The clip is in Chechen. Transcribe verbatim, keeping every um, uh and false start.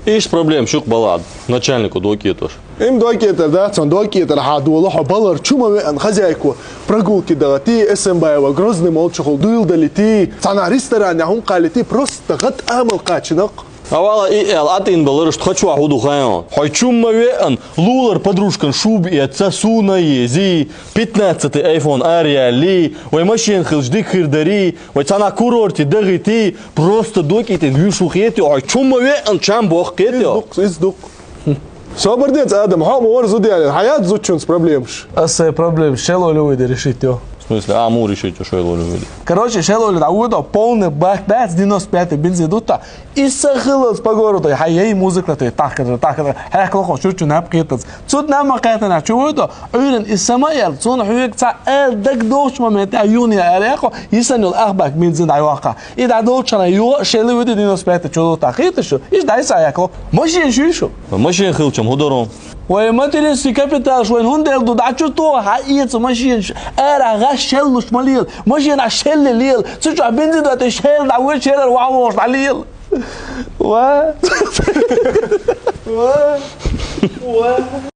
Иштта проблема шух бала начальнику докетош. Им докетар, да, цун докетар хьа дола, хьо балар чу ма веан хозяйку прогулки дала, ти эсэмбаева, Грозный молчухул дуйл дали ти, цана ресторане хун кали ти, просто гат амал качинак. Авала и эл атин баларш тхачуа худу хайон. Хой чумма веан, лулар подружкан шуб и отца суна ези, пятнадцатый iPhone Aria ли, вай машин хилж дик хирдари, вай цана курорти дагити, просто докитин юшу хети, хой чумма веан чам бох хети. Издук, издук. Собар дец, Адам, хо мор зудяли, хаят зучунс проблемш. Аса проблем, шел олю выйди решить, ё. В смысле, а, мур решить, что я ловлю выйди. Короче, шел олю да выйди, полный бак, да, девяносто пятый бензин дута. И сахылыз по городу, хай ей музыка ты, так, так, так, хай клохо, чуть-чуть напкитац. Цуд нам макатана, чего это? Уйрен и сама ял, цун хуек ца, э, дак дочь момент, а юни, а рехо, и санил ахбак бензин да юака. И да дочь она, ё, шел выйди, девяносто пятый, чего так, это что? И да и саякло. Машин шушу. Машин хилчам худорон. Вай материнский капитал швайн хундел ду дачу то, ха иец машин ш-, эра га шеллуш малил, машин а шелле лил, цучу а бензин да ты шел да вы шел ва вош да лил. Ва. Ва. Ва.